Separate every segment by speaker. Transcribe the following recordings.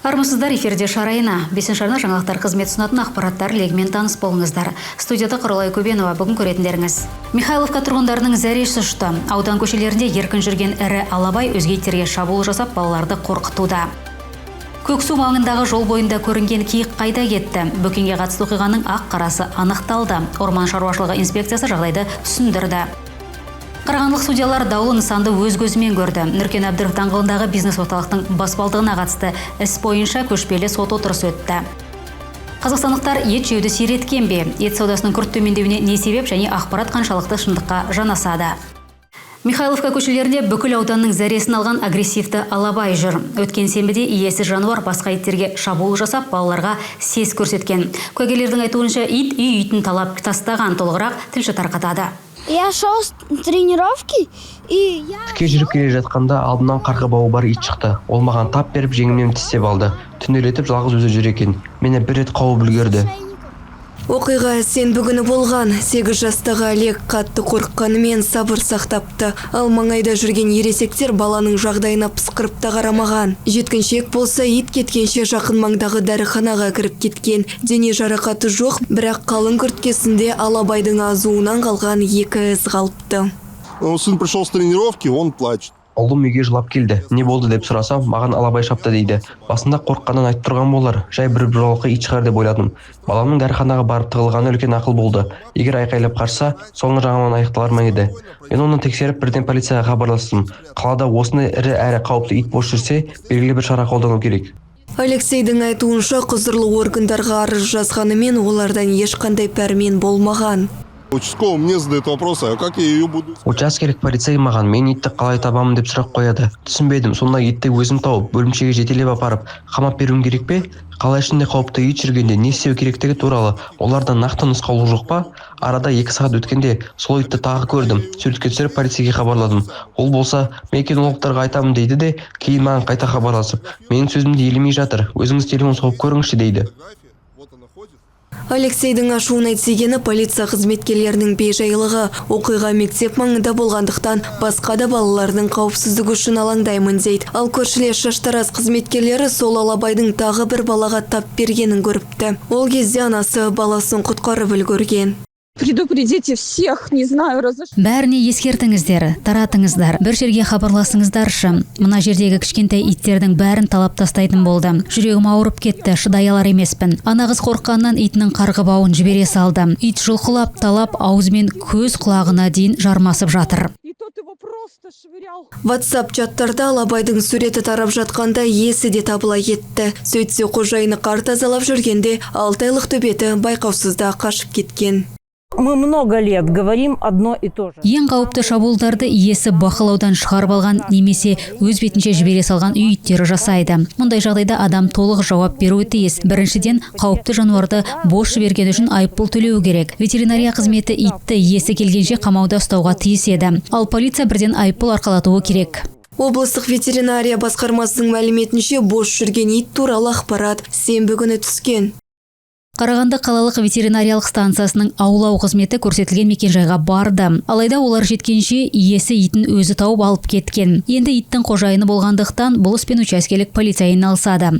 Speaker 1: Армысыздар, эфирде «Шарайна». Бесінші арна жаңалықтар қызметі ұсынатын ақпараттар легімен таныс болыңыздар. Студияда Құралай Көбенова. Бүгін көретіндеріңіз. Михайловка тұрғындарының зәресі ұшты. Аудан көшелерінде еркін жүрген ірі алабай өзге иттерге шабуыл жасап, балаларды қорқытуда. Көксу маңындағы жол бойында көрінген киік қайда кетті? Бөкенге қатысты оқиғаның ақ қарасы анықталды. Орман шаруашылығы инспекциясы жағдайды түсіндірді. Қарағандылық судьялар даулы нысанды өз көзімен көрді. Нүркен Әбдіров даңғылындағы бизнес орталықтың баспалдығына қатысты іс бойынша көшпелі сот отырысы өтті. Қазақстандықтар ет жеуді сиреткен бе? Ет саудасының күрт төмендеуіне не себеп және ақпарат қаншалықты шындыққа жанасады? Михайловка көшелерінде бүкіл ауданның зәресін алған агрессивті алабай жүр. Өткен сенбіде иесіз жануар басқа иттерге шабуыл жасап, балаларға сес көрсеткен. Куәгерлердің айтуынша, ит үй итін талап тастаған. Толығырақ тілші тарқатады.
Speaker 2: Я шел с тренировки, и я
Speaker 3: Тіке жүріп келе жатқанда алдымнан қарғы бауы бар ит шықты. Ол маған тап беріп, жеңімнен тістеп алды. Түнделетіп жалғыз өзі жүр екен. Мені бір рет қауып үлгерді.
Speaker 4: Оқиға сенбі күні болған. 8 жастағы Олег қатты қорыққанымен сабыр сақтапты. Ал маңайда жүрген ересектер баланың жағдайына пысқырып та қарамаған. Жеткіншек болса, ит кеткенше жақын маңдағы дәріханаға кіріп кеткен. Дене жарақаты жоқ, бірақ қалың күрткесінде алабайдың азуынан қалған екі із қалыпты.
Speaker 5: Ну, сын пришел с тренировки, он плачет.
Speaker 3: Ұлым үйге жылап келді. Не болды деп сұрасам, маған алабай шапты дейді. Басында қорыққаннан айтып тұрған болар, жай бір бұралқы ит шығар деп ойладым. Баламның дәріханаға барып тығылғаны үлкен ақыл болды. Егер айқайлап қашса, соңы жаман аяқталар ма еді? Мен оны тексеріп, бірден полицияға хабарластым. Қалада осындай ірі әрі қауіпті ит бос жүрсе, белгілі бір шара қолдану керек.
Speaker 4: Алексейдің айтуынша, құзырлы органдарға арыз жазғанымен, олардан ешқандай пәрмен болмаған.
Speaker 5: Участковый мне задает вопрос, а как я ее буду искать?
Speaker 3: Учаскелік полицей маған мен итті қалай табамын деп сұрақ қояды. Түсінбедім, сонда итті өзім тауып, бөлімшеге жетелеп апарып, қамап беруім керек пе? Қала ішінде қауіпті ит жүргенде не істеу керектігі туралы оларда нақты нұсқаулық жоқ па? Арада 2 сағат өткенде сол итті тағы көрдім. Суретке түсіріп, полицейге хабарладым. Ол болса, мен кинологтарға айтамын дейді де, кейін маған қайта хабарласып, менің сөзімді елемей жатыр, өзіңіз телефон соғып көріңізші дейді.
Speaker 5: Вот она ходит.
Speaker 4: Алексейдің ашуына тигені – полиция қызметкерлерінің бейжайлығы. Оқиға мектеп маңында болғандықтан, басқа да балалардың қауіпсіздігі үшін алаңдаймын дейді. Ал көршілес шаштараз қызметкерлері сол алабайдың тағы бір балаға тап бергенін көріпті. Ол кезде анасы баласын құтқарып үлгерген.
Speaker 6: Предупредите всех, не знаю, разошлите.
Speaker 1: Бәріне ескертіңіздер, таратыңыздар, бір жерге хабарласыңыздаршы. Мына жердегі кішкентай иттердің бәрін талап тастайтын болды. Жүрегім ауырып кетті, шыдай алар емеспін. Ана қыз қорыққаннан итінің қарғы бауын жібере салды. Ит жұлқылап, талап, аузымен көз құлағына дейін жармасып жатыр.
Speaker 6: И тот его просто швырял.
Speaker 4: WhatsApp чаттарда алабайдың суреті тарап жатқанда иесі де табыла кетті. Сөйтсе, қожайыны қар тазалап жүргенде 6 айлық төбеті байқаусызда қашып кеткен.
Speaker 7: Мы много лет говорим одно и то же.
Speaker 1: Ең қауіпті шабуылдарды иесі бақылаудан шығарып алған немесе өз бетінше жібере салған үй иттері жасайды. Мұндай жағдайда адам толық жауап беруі тиіс. Біріншіден, қауіпті жануарды бос жібергені үшін айыппұл төлеуі керек. Ветеринария қызметі итті иесі келгенше қамауда ұстауға тиіс еді. Ал полиция бірден айыппұл арқалатуы керек.
Speaker 4: Облыстық ветеринария басқармасының мәліметінше, бос жүрген ит туралы ақпарат сенбі күні түскен.
Speaker 1: Қарағанды қалалық ветеринариялық станциясының аулау қызметі көрсетілген мекенжайға барды. Алайда олар жеткенше иесі итін өзі тауып алып кеткен. Енді иттің қожайыны болғандықтан, бұл іспен учаскелік полиция айналысады.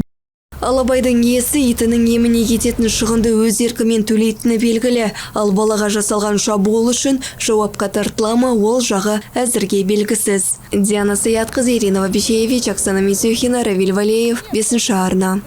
Speaker 4: Алабайдың иесі итінің еміне кететін шығынды өз еркімен төлейтіні белгілі. Ал балаға жасалған шабуыл үшін жауапқа тартыла ма, ол жағы әзірге белгісіз. Диана Саятқызы, Ирина Вабишевич, Оксана Мисюхина, Равиль Валеев, Бесінші арна.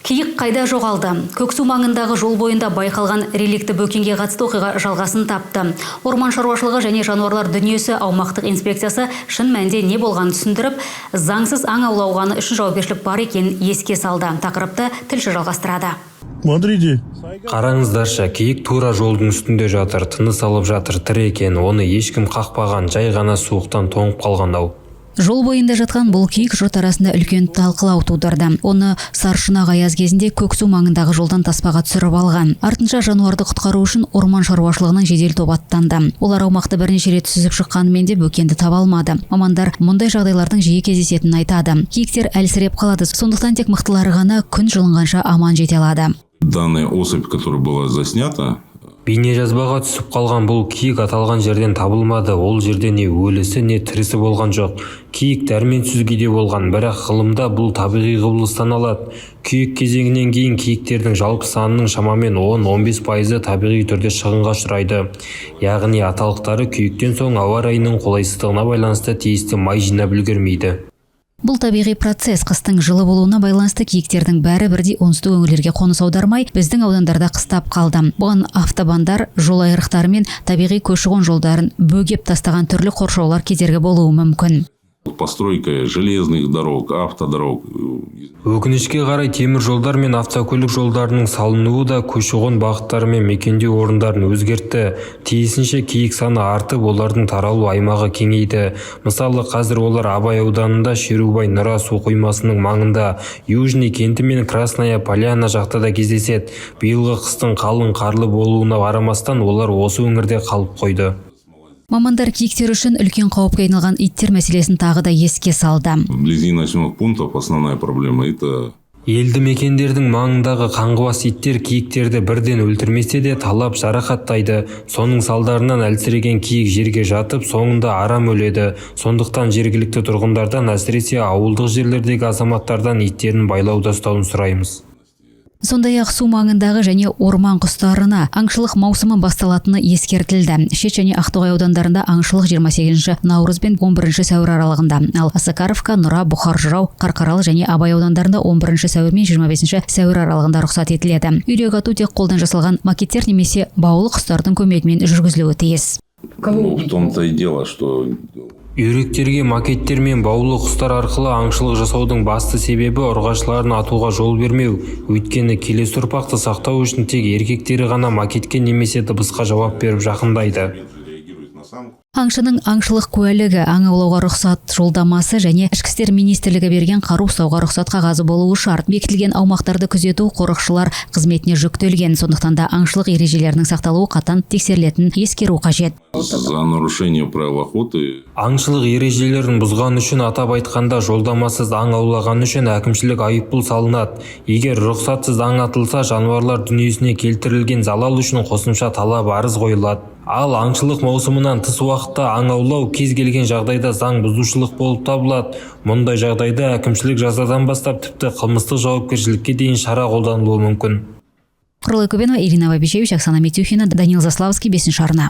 Speaker 1: Киік қайда жоғалды? Көксу маңындағы жол бойында байқалған реликті бөкенге қатысты оқиға жалғасын тапты. Орман шаруашылығы және жануарлар дүниесі аумақтық инспекциясы шын мәнінде не болғанын түсіндіріп, заңсыз аң аулауғаны үшін жауапкершілік бар екенін еске салды. Тақырыпты тілші жалғастырады.
Speaker 8: Смотрите.
Speaker 9: Қараңыздаршы, киік тура жолдың үстінде жатыр, тыныс алып жатыр, тірі екен. Оны ешкім қақпаған, жай ғана суықтан тоңып қалған ау.
Speaker 1: Жол бойында жатқан бұл киік жұрт арасында үлкен талқылау тудырды. Оны саршұнақ аяз кезінде Көксу маңындағы жолдан таспаға түсіріп алған. Артынша жануарды құтқару үшін орман шаруашылығының жедел тобы аттанды. Олар аумақты бірнеше рет сүзіп шыққанымен де, бөкенді таба алмады. Мамандар мұндай жағдайлардың жиі кездесетінін айтады. Киіктер әлсіреп қалады, сондықтан тек мықтылары ғана күн жылынғанша аман жете алады.
Speaker 10: Данная особь, которая была заснята,
Speaker 9: Бейнежазбаға түсіп қалған бұл киік аталған жерден табылмады. Ол жерде не өлісі, не тірісі болған жоқ. Киік дәрменсіз күйде болған, бірақ ғылымда бұл табиғи құбылыс саналады. Күйік кезеңінен кейін киіктердің жалпы санының шамамен 10-15 пайызы табиғи түрде шығынға ұшырайды. Яғни аталықтары күйіктен соң ауа райының қолайсыздығына байланысты тиісті май жинап үлгермейді.
Speaker 1: Бұл табиғи процесс. Қыстың жылы болуына байланысты киіктердің бәрі бірдей оңтүстік өңірлерге қоныс аудармай, біздің аудандарда қыстап қалды. Бұған автобандар, жол айрықтары мен табиғи көші-қон жолдарын бөгеп тастаған түрлі қоршаулар кедергі болуы мүмкін.
Speaker 8: Постройка железных дорог, автодорог.
Speaker 9: Өкінішке қарай, темір жолдар мен автокөлік жолдарының салынуы да көші-қон бағыттары мен мекендеу орындарын өзгертті. Тиісінше, киік саны артып, олардың таралу аймағы кеңейді. Мысалы, қазір олар Абай ауданында, Шерубай Нұра су қоймасының маңында, Южный кенті мен Красная Поляна жақта да кездеседі. Биылғы қыстың қалың қарлы болуына қарамастан, олар осы өңірде қалып қойды.
Speaker 1: Мамандар киіктер үшін үлкен қауіпке айналған иттер мәселесін тағы да еске салды.
Speaker 8: Вблизи населенных пунктов основная проблема – это
Speaker 9: Елді мекендердің маңындағы қаңғыбас иттер киіктерді бірден өлтірмесе де, талап, жарақаттайды. Соның салдарынан әлсіреген киік жерге жатып, соңында арам өледі. Сондықтан жергілікті тұрғындардан, әсіресе ауылдық жерлердегі азаматтардан, иттерін байлауда ұстауын сұраймыз.
Speaker 1: Сондай ақ су маңындағы және орман құстарына аңшылық маусымы басталатыны ескертілді. Шет және Ақтоғай аудандарында аңшылық 28 наурыз бен 11 сәуір аралығында, ал Осакаровка, Нұра, Бұқар жырау, Қарқаралы және Абай аудандарында 11 сәуір мен 25 сәуір аралығында рұқсат етіледі. Үйрек ату тек қолдан жасалған макеттер немесе баулы құстардың көмегімен жүргізілуі тиіс.
Speaker 8: Ну, в том-то и дело, что
Speaker 9: Үйректерге макеттер мен баулы құстар арқылы аңшылық жасаудың басты себебі – ұрғашыларын атуға жол бермеу. Өйткені келесі ұрпақты сақтау үшін тек еркектері ғана макетке немесе дыбысқа жауап беріп жақындайды.
Speaker 8: Реагирует на самку.
Speaker 1: Аңшының аңшылық куәлігі, аң аулауға рұқсат жолдамасы және Ішкі істер министрлігі берген қару ұстауға рұқсат қағазы болуы шарт. Бекітілген аумақтарды күзету қорықшылар қызметіне жүктелген. Сондықтан да аңшылық ережелерінің сақталуы қатаң тексерілетінін ескеру қажет.
Speaker 8: За нарушение правил охоты
Speaker 9: Аңшылық ережелерін бұзған үшін, атап айтқанда, жолдамасыз аң аулаған үшін әкімшілік айыппұл салынады. Егер рұқсатсыз аң атылса, жануарлар дүниесіне келтірілген залал үшін қосымша талап арыз қойылады. Ал аңшылық маусымынан тыс уақытта аң аулау кез келген жағдайда заң бұзушылық болып табылады. Мұндай жағдайда әкімшілік жазадан бастап, тіпті қылмыстық жауапкершілікке дейін шара қолданылуы мүмкін.
Speaker 1: Құралай Көбенова, Ирина Бабишевич, Оксана Митюхина, Данил Заславский, Бесінші арна.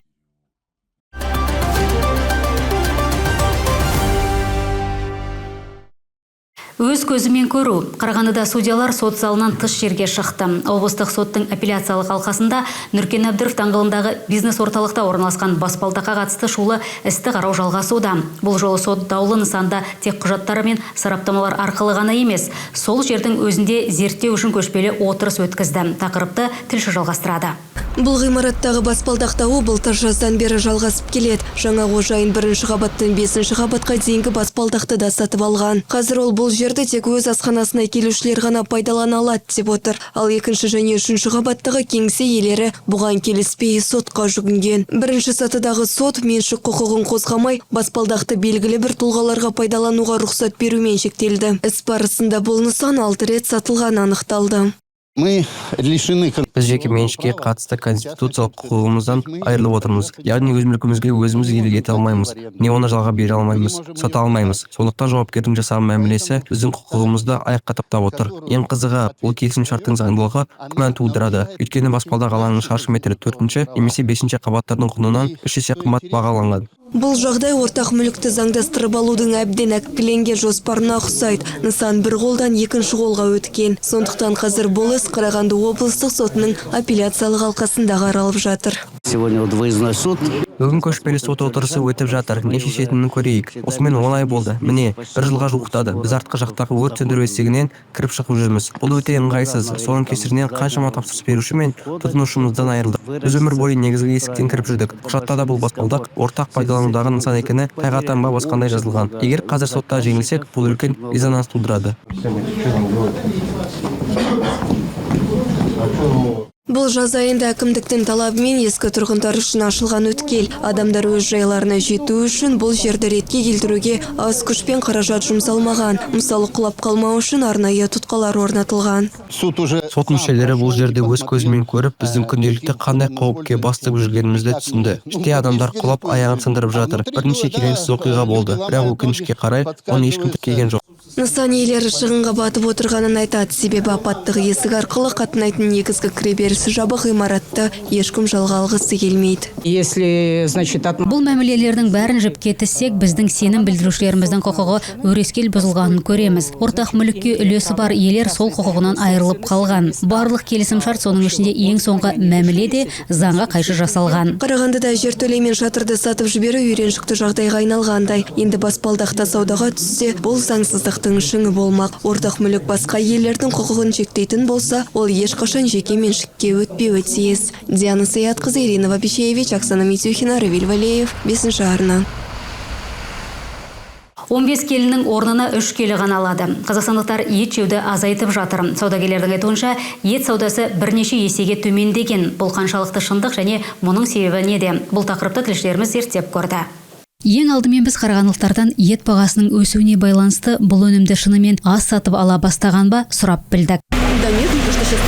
Speaker 1: Өз көзімен көру. Қарағандыда судьялар сот залынан тыс жерге шықты. Облыстық соттың апелляциялық алқасында Нүркен Әбдіров даңғылындағы бизнес орталықта орналасқан баспалдаққа қатысты шулы істі қарау жалғасуда. Бұл жолы сот даулы нысанда тек құжаттары мен сараптамалар арқылы ғана емес, сол жердің өзінде зерттеу үшін көшпелі отырыс өткізді. Тақырыпты тілші жалғастырады.
Speaker 4: Бұл ғимараттағы баспалдақ дауы былтыр жаздан бері жалғасып келеді. Жаңа қожайын бірінші қабаттан бесінші қабатқа дейінгі баспалдақты да сатып алған. Қазір ол бұл жерді тек өз асханасына келушілер ғана пайдалана алады деп отыр. Ал екінші және үшінші қабаттағы кеңсе иелері бұған келіспей, сотқа жүгінген. Бірінші сатыдағы сот меншік құқығын қозғамай, баспалдақты белгілі бір тұлғаларға пайдалануға рұқсат берумен шектелді. Іс барысында бұл нысан алты рет сатылғаны анықталды.
Speaker 10: Мы лишены
Speaker 3: Біз жеке меншікке қатысты конституциялық құқығымыздан айырылып отырмыз, яғни өз мүлкімізге өзіміз иелік ете алмаймыз, не оны жалға бере алмаймыз, сата алмаймыз. Сондықтан жауапкердің жасаған мәмілесі біздің құқығымызды аяққа таптап отыр. Ең қызығы, бұл келісім шарттың заңдылығы күмән тудырады, өйткені баспалдақ алаңының шаршы метрі төртінші немесе бесінші қабаттардың құнынан 3 есе қымбат бағаланған.
Speaker 4: Бұл жағдай ортақ мүлікті заңдастырып алудың әбден әккіленген жоспарына ұқсайды. Нысан бір қолдан екінші қолға өткен. Сондықтан қазір бұл іс Қарағанды облыстық сотының апелляциялық алқасында қаралып жатыр.
Speaker 10: Сегодня вот выездной суд.
Speaker 3: Бүгін көшпелі сот отырысы өтіп жатыр. Не шешетінін көрейік. Осымен 10 ай болды, міне, бір жылға жуықтады. Біз артқы жақтағы өрт сөндіру есігінен кіріп шығып жүрміз. Бұл өте ыңғайсыз. Соның кесірінен қаншама тапсырыс беруші мен тұтынушымыздан айырылдық. Біз өмір бойы негізгі есіктен кіріп жүрдік. Құжатта да бұл баспалдақ ортақ пайдаланудағы нысан екені тайға таңба басқандай жазылған. Егер қазір сотта жеңілсек, бұл үлкен резонанс тудырады.
Speaker 4: Бұл жаз айында әкімдіктің талабымен ескі тұрғындар үшін ашылған өткел. Адамдар өз жайларына жету үшін бұл жерді ретке келтіруге аз күш пен қаражат жұмсалмаған. Мысалы, құлап қалмау үшін арнайы тұтқалар орнатылған.
Speaker 10: Суд уже
Speaker 3: Сот мүшелері бұл жерде өз көзімен көріп, біздің күнделікті қандай қауіпке бас тігіп жүргенімізді түсінді. Іште адамдар құлап, аяғын сындырып жатыр. Бірнеше келеңсіз оқиға болды, бірақ, өкінішке қарай, оны ешкім тіркеген жоқ.
Speaker 4: Нысан иелері шығынға батып отырғанын айтады. Себебі апаттық есік арқылы қатынайтын негізгі кіреберісі жабық ғимаратты ешкім жалға алғысы келмейді.
Speaker 7: Если, значит, от
Speaker 1: Бұл мәмілелердің бәрін жіпке тізсек, біздің сенім білдірушілеріміздің құқығы өрескел бұзылғанын көреміз. Ортақ мүлікке үлесі бар иелер сол құқығынан айырылып қалған. Барлық келісімшарт, соның ішінде ең соңғы мәміле де заңға қайшы жасалған.
Speaker 4: Қарағандыда жертөле мен шатырды сатып жіберу үйреншікті жағдайға айналғандай. Енді баспалдақта саудаға түссе, бұл заңсыздықтың шыңы болмақ. Ортақ мүлік басқа иелердің құқығын шектейтін болса, ол ешқашан жеке меншікке өтпеуі тиіс. Диана Саятқызы, Ирина Вабищевич, Оксана Митюхина, Равиль Валеев, Бесінші арна.
Speaker 1: 15 келінің орнына 3 келі ғана алады. Қазақстандықтар ет жеуді азайтып жатыр. Саудагерлердің айтуынша, ет саудасы бірнеше есеге төмендеген. Бұл қаншалықты шындық және мұның себебі неде? Бұл тақырыпты тілшілеріміз зерттеп көрді. Ең алдымен біз қарағандылықтардан ет бағасының өсуіне байланысты бұл өнімді шынымен аз сатып ала бастаған ба, сұрап білдік.
Speaker 4: Да нет, мне кажется, сейчас.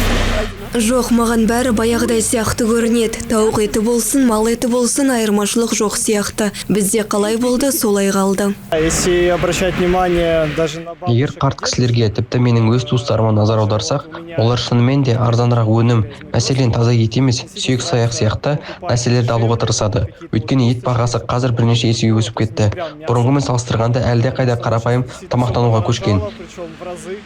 Speaker 4: Жоқ, маған бәрі баяғыдай сияқты көрінеді. Тауық еті болсын, мал еті болсын, айырмашылық жоқ сияқты. Бізде қалай болды, солай қалды.
Speaker 11: Если обращать внимание даже на
Speaker 3: Егер қарт кісілерге, тіпті менің өз туыстарыма назар аударсақ, олар шынымен де арзанырақ өнім, мәселен, таза ет емес, сүйек саяқ сияқты нәрселерді алуға тырысады. Өйткені ет бағасы қазір бірнеше есеге өсіп кетті. Бұрынғымен салыстырғанда әлде қайда қарапайым тамақтануға көшкен.
Speaker 11: Причем в разы.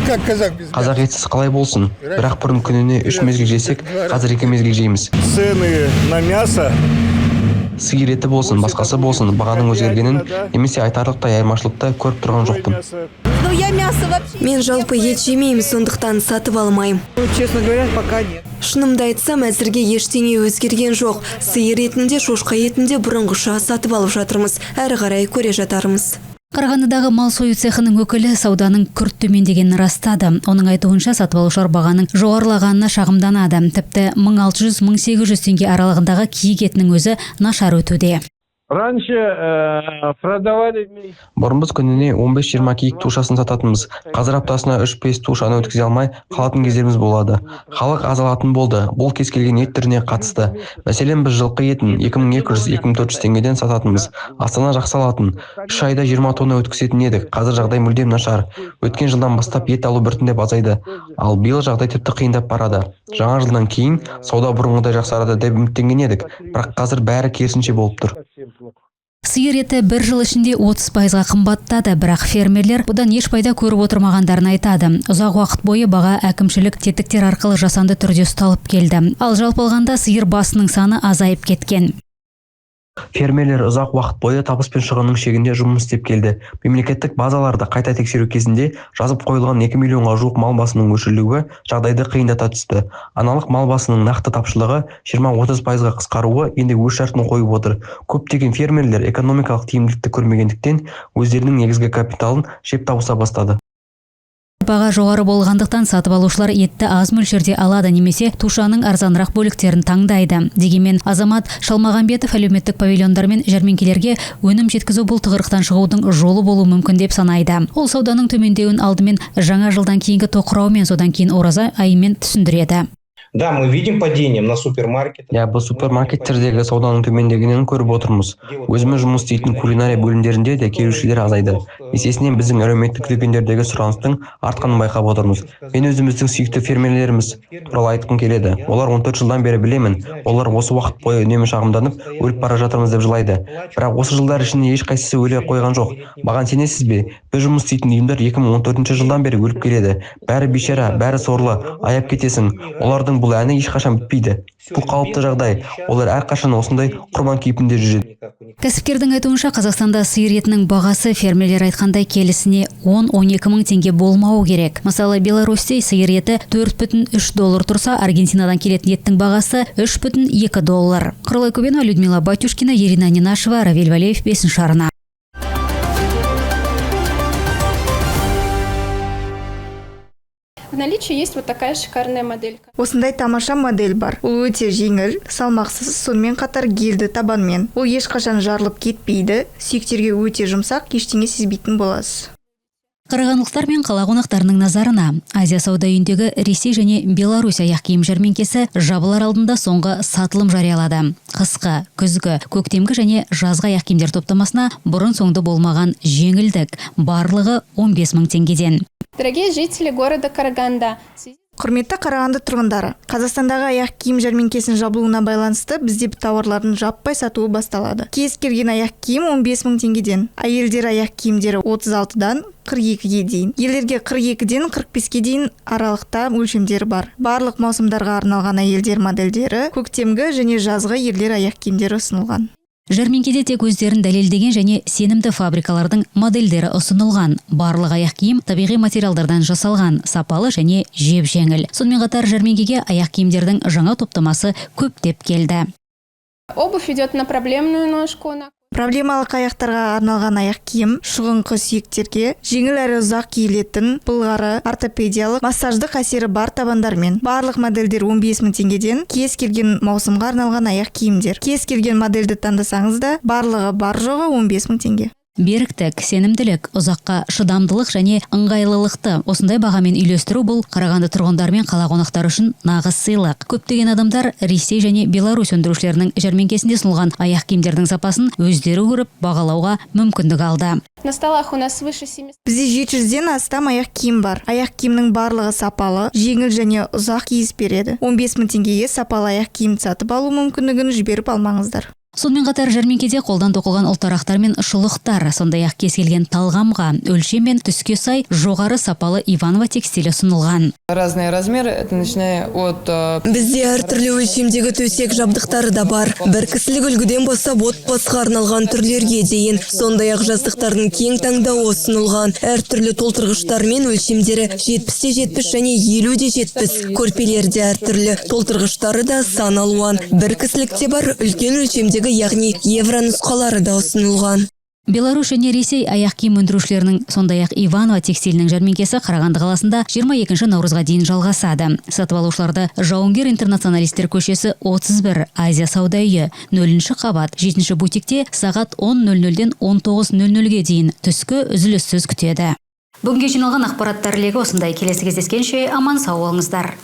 Speaker 5: Как казах без
Speaker 3: Қазақ етсіз қалай болсын? Бірақ бұрын күніне үш мезгіл жесек, қазір екі мезгіл жейміз.
Speaker 11: Цены на мясо
Speaker 3: Сиыр еті болсын, басқасы болсын, бағаның өзгергенін немесе айтарлықтай айырмашылықты көріп тұрған жоқпын.
Speaker 6: Ну, я мясо вообще.
Speaker 4: Мен жалпы ет жемеймін, сондықтан сатып алмаймын.
Speaker 11: Ну, честно говоря, пока нет.
Speaker 4: Шынымды айтсам, әзірге ештеңе өзгерген жоқ. Сиыр етін де, шошқа етін де бұрынғыша сатып алып жатырмыз. Әрі қарай көре жатармыз.
Speaker 1: Қарағандыдағы мал сою цехының өкілі сауданың күрт төмендегенін растады. Оның айтуынша, сатып алушылар бағаның жоғарылағанына шағымданады. Тіпті 1600-1800 теңге аралығындағы киік етінің өзі нашар өтуде.
Speaker 11: Раньше продавали
Speaker 3: Бұрын біз күніне 15-20 киік тушасын сататынбыз. Қазір аптасына 3-5 тушаны өткізе алмай қалатын кездеріміз болады. Халық аз алатын болды. Бұл кез келген ет түріне қатысты. Мәселен, біз жылқы етін 2200-2400 теңгеден сататынбыз. Астана жақсы алатын. 3 айда 20 тонна өткізетін едік. Қазір жағдай мүлдем нашар. Өткен жылдан бастап ет алу біртіндеп азайды. Ал биыл жағдай тіпті қиындап барады. Жаңа жылдан кейін сауда бұрынғыдай жақсарады деп үміттенген едік. Бірақ қазір бәрі керісінше болып тұр.
Speaker 1: Сиыр еті бір жыл ішінде 30%-ға қымбаттады, бірақ фермерлер бұдан еш пайда көріп отырмағандарын айтады. Ұзақ уақыт бойы баға әкімшілік тетіктер арқылы жасанды түрде ұсталып келді. Ал жалпы алғанда сиыр басының саны азайып кеткен.
Speaker 3: Фермерлер ұзақ уақыт бойы табыс пен шығынның шегінде жұмыс істеп келді. Мемлекеттік базаларды қайта тексеру кезінде жазып қойылған 2 миллионға жуық мал басының өшірілуі жағдайды қиындата түсті. Аналық мал басының нақты тапшылығы 20-30%-ға қысқаруы енді өз шартын қойып отыр. Көптеген фермерлер экономикалық тиімділікті көрмегендіктен, өздерінің негізгі капиталын жеп тауыса бастады.
Speaker 1: Баға жоғары болғандықтан, сатып алушылар етті аз мөлшерде алады немесе тушаның арзанырақ бөліктерін таңдайды. Дегенмен Азамат Шалмағамбетов әлеуметтік павильондар мен жәрмеңкелерге өнім жеткізу бұл тығырықтан шығудың жолы болуы мүмкін деп санайды. Ол сауданың төмендеуін алдымен жаңа жылдан кейінгі тоқыраумен, содан кейін ораза айымен түсіндіреді.
Speaker 12: Да, мы видим падение на супермаркетах.
Speaker 3: Иә, біз супермаркеттердегі сауданың төмендегенін көріп отырмыз. Өзіміз жұмыс істейтін кулинария бөлімдерінде де келушілер азайды. Есесіне біздің әлеуметтік дүкендердегі сұраныстың артқанын байқап отырмыз. Мен өзіміздің сүйікті фермерлеріміз туралы айтқым келеді. Олар 14 жылдан бері білемін. Олар осы уақыт бойы үнемі шағымданып, өліп бара жатырмыз деп жылайды. Бірақ осы жылдар ішінде ешқайсысы өле қойған жоқ. Маған сенесіз бе? Біз жұмыс істейтін ұйымдар 2014 жылдан бері өліп келеді. Бәрі бейшара, бәрі сорлы, аяп кетесің. Олардың бұл әні ешқашан бітпейді. Бұл қалыпты жағдай. Олар әрқашан осындай құрбан кейпінде жүреді.
Speaker 1: Кәсіпкердің айтуынша, Қазақстанда сиыр етінің бағасы фермерлер айтқандай келісіне 10-12 мың теңге болмауы керек. Мысалы, Беларусьте сиыр еті 4,3 доллар тұрса, Аргентинадан келетін еттің бағасы 3,2 доллар. Құралай Көбенова, Людмила Батюшкина, Ирина Нинашева, Равиль Валеев, Бесінші арна.
Speaker 6: В
Speaker 13: наличии есть вот такая шикарная моделька.
Speaker 6: Осындай тамаша модель бар. Ол өте жеңіл, салмақсыз, сонымен қатар гельді табанмен. Ол ешқашан жарылып кетпейді, сүйектерге өте жұмсақ, ештеңе сезбейтін боласыз.
Speaker 1: Қарағандылықтар мен қала қонақтарының назарына Азия сауда үйіндегі Ресей және Беларусь аяқ киім жәрмеңкесі жабылар алдында соңғы сатылым жариялады. Қысқы, күзгі, көктемгі және жазғы аяқ киімдер топтамасына бұрын соңды болмаған жеңілдік. Барлығы 15 мың теңгеден.
Speaker 13: Дорогие жители города Караганда, в связи
Speaker 6: Құрметті Қарағанды тұрғындары, Қазақстандағы аяқ киім жәрмеңкесінің жабылуына байланысты бізде тауарлардың жаппай сатуы басталады. Кез келген аяқ киім 15 мың теңгеден. Әйелдер аяқ киімдері 36-дан 42-ге дейін. Ерлерге 42-ден 45-ке дейін аралықта өлшемдері бар. Барлық маусымдарға арналған әйелдер модельдері, көктемгі және жазғы ерлер аяқ киімдері ұсынылған.
Speaker 1: Жәрмеңкеде тек өздерін дәлелдеген және сенімді фабрикалардың модельдері ұсынылған. Барлық аяқ киім табиғи материалдардан жасалған, сапалы және жеп жеңіл. Сонымен қатар жәрмеңкеге аяқ киімдердің жаңа топтамасы көптеп келді.
Speaker 13: Обувь идет на проблемную ножку, на
Speaker 6: Проблемалық аяқтарға арналған аяқ киім, шығыңқы сүйектерге, жеңіл әрі ұзақ киілетін, былғары, ортопедиялық, массаждық әсері бар табандармен. Барлық модельдер 15 мың теңгеден, кез келген маусымға арналған аяқ киімдер. Кез келген модельді таңдасаңыз да, барлығы бар жоғы 15 мың теңге.
Speaker 1: Беріктік, сенімділік, ұзаққа шыдамдылық және ыңғайлылықты осындай бағамен үйлестіру — бұл Қарағанды тұрғындары мен қала қонақтары үшін нағыз сыйлық. Көптеген адамдар Ресей және Беларусь өндірушілерінің жәрмеңкесінде ұсынылған аяқ киімдердің сапасын өздері көріп, бағалауға мүмкіндік алды.
Speaker 13: На столах у нас свыше 700
Speaker 6: Бізде 700-ден астам аяқ киім бар. Аяқ киімнің барлығы сапалы, жеңіл және ұзақ киіс береді. 15 мың теңгеге сапалы аяқ киім сатып алу мүмкіндігін жіберіп алмаңыздар.
Speaker 1: Сонымен қатар жәрмеңкеде қолдан тоқылған ұлтарақтар мен шұлықтар, сондай-ақ кез келген талғамға, өлшем мен түске сай жоғары сапалы Иваново текстилі ұсынылған.
Speaker 14: Разные размеры, это начиная от
Speaker 4: Бізде әртүрлі өлшемдегі төсек жабдықтары да бар. Бір кісілік үлгіден бастап отбасыға арналған түрлерге дейін. Сондай-ақ жастықтардың кең таңдауы ұсынылған. Әртүрлі толтырғыштар мен өлшемдері 70-те 70 және 50-де 70. Көрпелер де әртүрлі, толтырғыштары да сан алуан. Бір кісілікте бар, үлкен өлшемдегі, яғни евро нұсқалары да ұсынылған.
Speaker 1: Беларусь және Ресей аяқ киім өндірушілерінің, сондай-ақ Иваново текстилінің жәрмеңкесі Қарағанды қаласында 22 наурызға дейін жалғасады. Сатып алушыларды Жауынгер интернационалистер көшесі 31, Азия сауда үйі, 0 қабат, 7 бутикте сағат 10.00-ден 19.00-ге дейін түскі үзіліссіз күтеді. Бүгінге жиналған ақпараттар легі осындай. Келесі кездескенше аман сау болыңыздар.